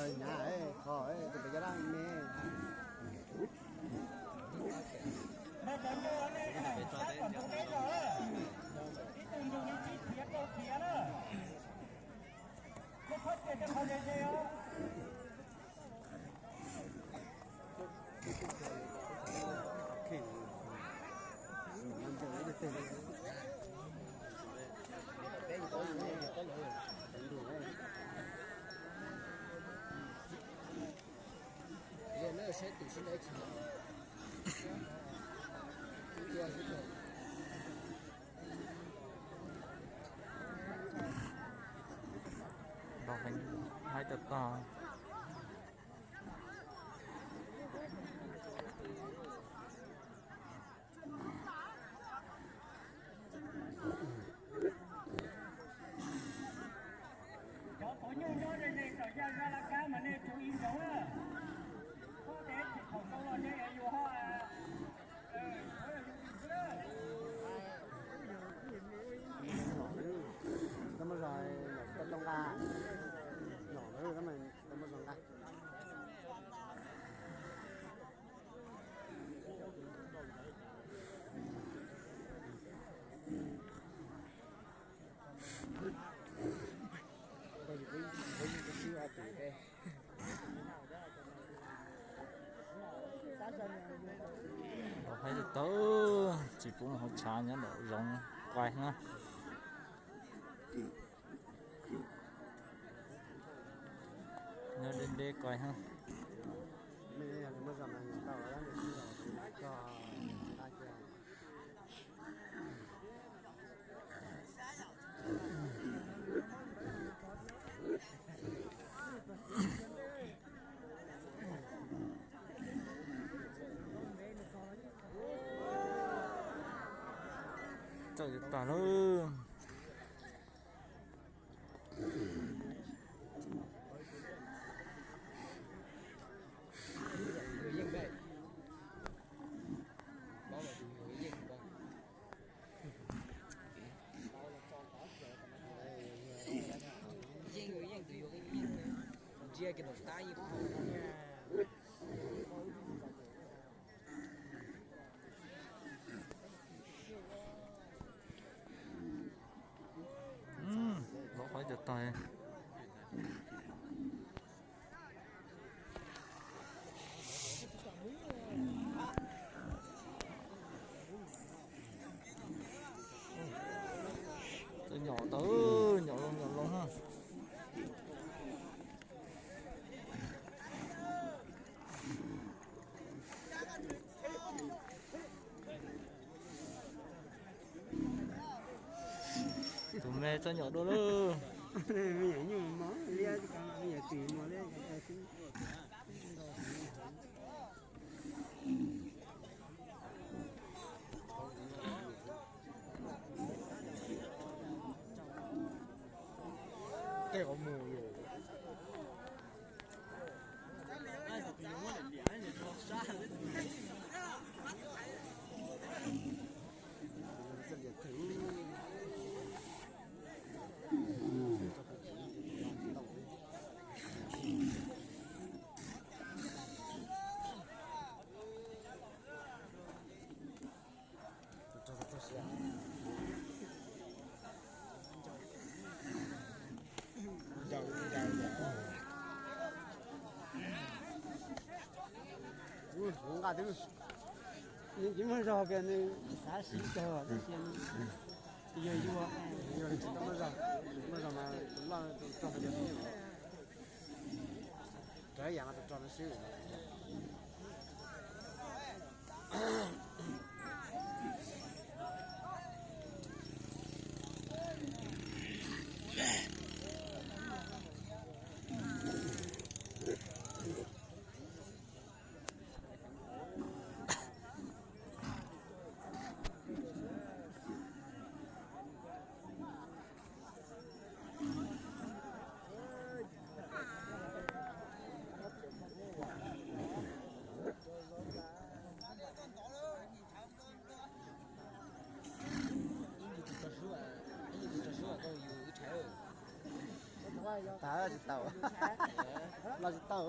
Nyav, qho, tus pes caj dab me. Ib tug ntsug li tsis khiav rau khiav na. Koj txhob cia rau qhov ze ze os. Nrog heev, haib tag tag. Cov tuav nyuj nyob ze ze saum yaj zaj laj kab mas nej tsum ib ntsoov na. Koj tes tsis thaum ntau los nej yuav ho. Tau muaj zog, tau nqa, nyom, tau muaj zog nqa. Haib tau, tsis pub hauv tshav nyob nram zoov quaj na. Nyob deb deb quaj na. Txawj tag lawm. Lov qhov cov tag. Txawm nyom tau, nyom loo nyom loo na. Tus me txawj nyom dua lawm. Me nyuam nyuj mos liab, me nyuam twm mos liab. Tej qhov muag yog Nqa twb, nws tsis muaj zog tias nws xav siv tag tab sis yog yuav, yog tsis tau muaj zog, muaj zog mas tus loj tus rog yog tib yam, rog ib yam mas tus rog no xwb. Tag tsis tau, los tsis tau.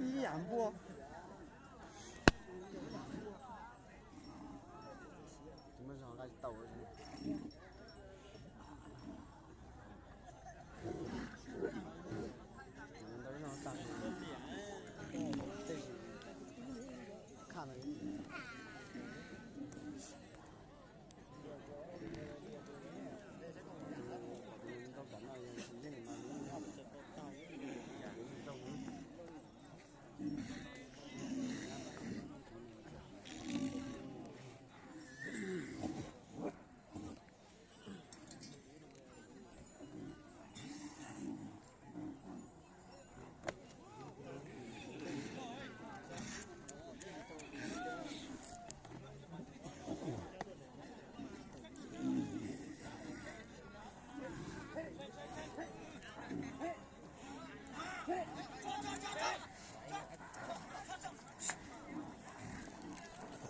Ib yam npua. Tus muaj zog nqa tsis tau. Ntau zog tag, tej zaum khaj no. Ntau kam no yeej mas lub nyob tau.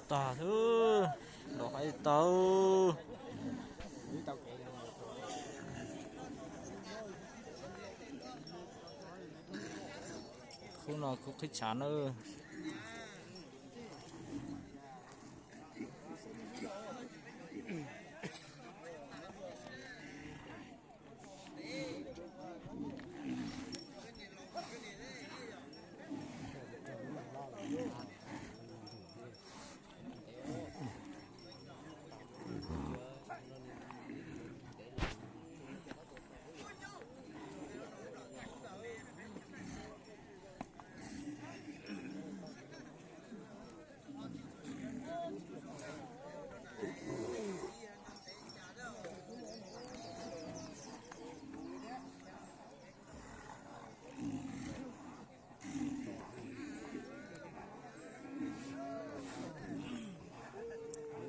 Tag xwb, nrov qab tau. Khub no khub qhib tshav na.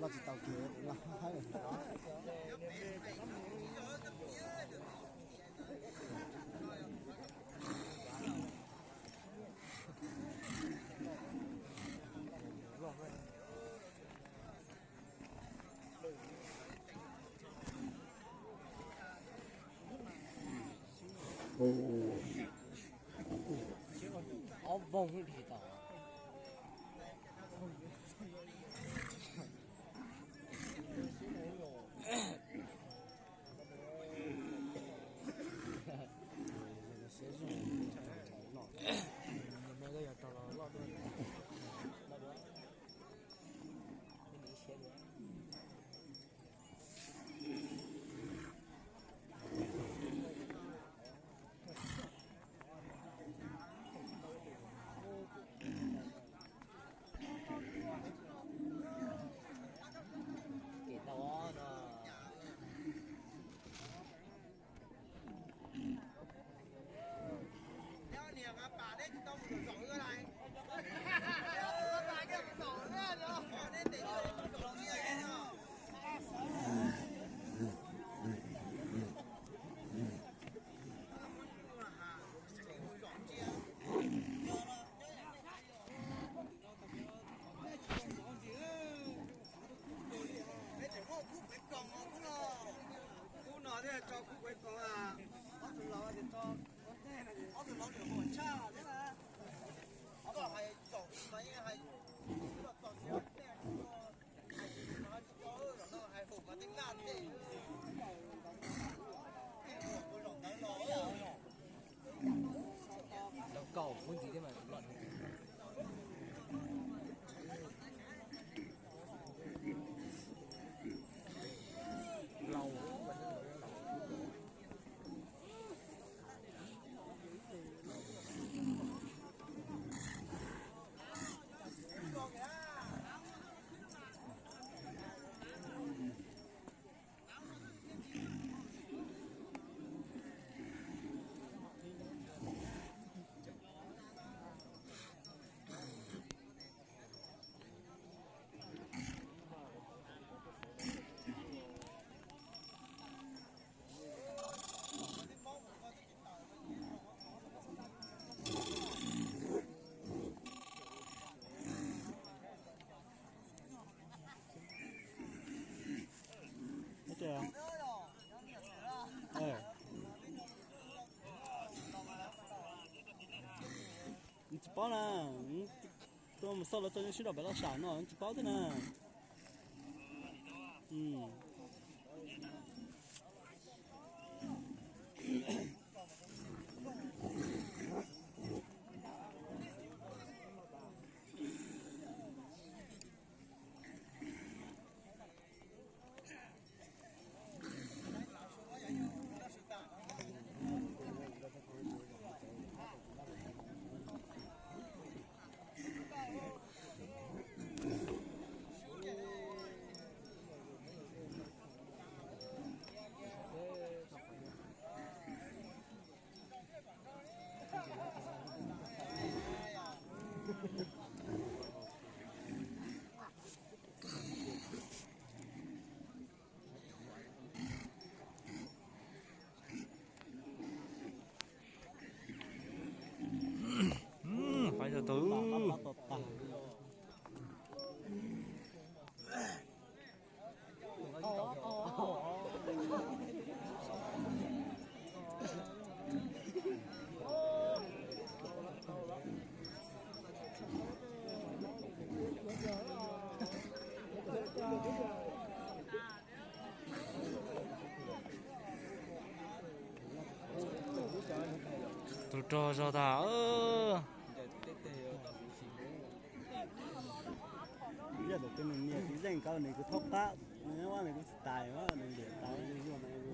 Loj tsis tau kiag, loj. Ob voog li tau. Kev tau no. Peb tseem muaj khub phev koos os, khub no, khub no thiaj tso khub phev koos a. Ob tug laus, ob tug laus lwm mus tshaj thiab na. Koj hais zaum mas yeej hais, koj txog siav tej hais tsis tau, zaum no hais hum mas tej laj tej. Zaum ntawd los Tau kaum kuv ntxiv thiab mas loj. Laus. Na, tuaj mus xauj los txog sib nrog pem loj sam no tsis paub thiab na. Pab tau tau. Tus rog zog tas. Yog tus nws niam txiv zeej kawg nws kuj thaub qab, nws ua nws kuj tsis tais, nws liam tau zuag zuag no.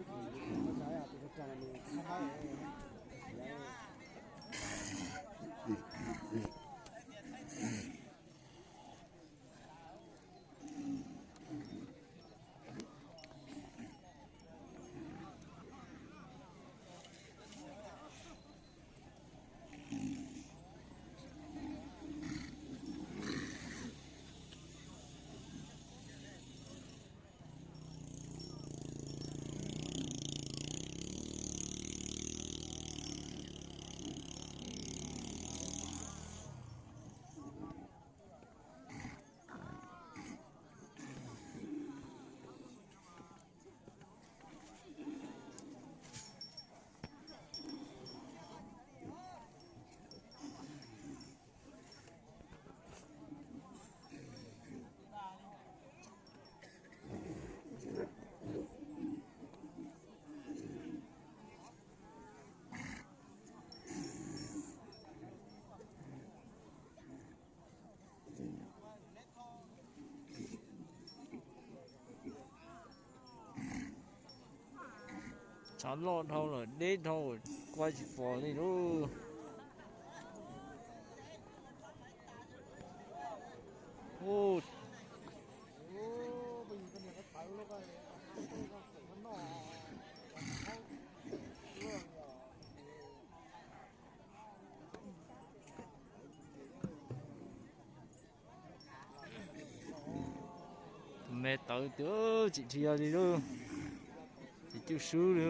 Tshav loj dhau lawm, deb dhau, kuaj tsis pom li lauj. Tus me tawv tias tsis dhia li lauj, tsis cwj sub li.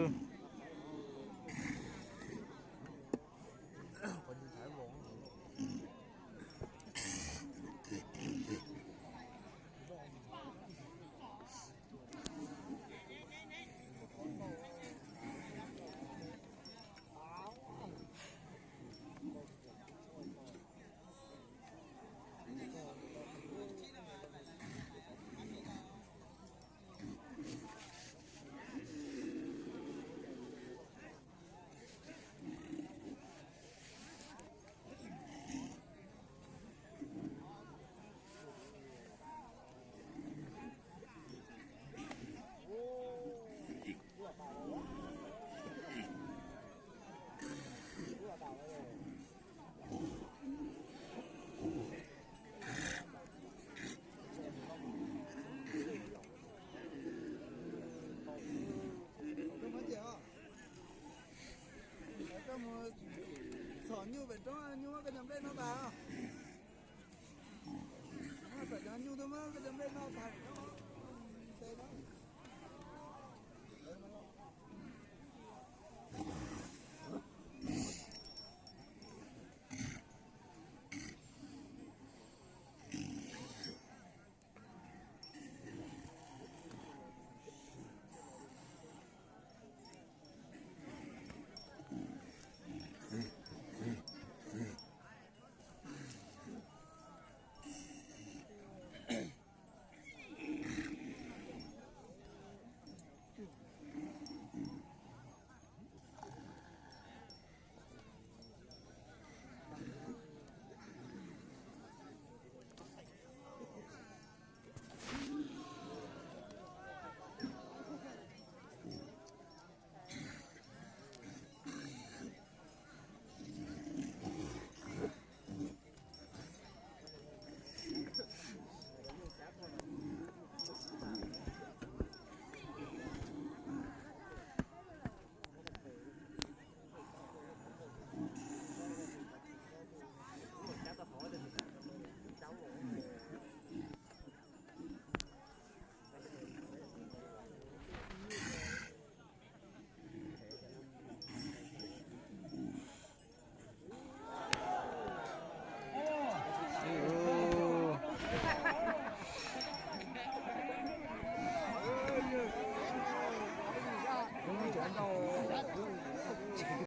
Txhom nyuj pem roob, nyuj muab koj cov nplej noj tas. Muab kom cov nyuj tuaj muab koj cov nplej noj tas.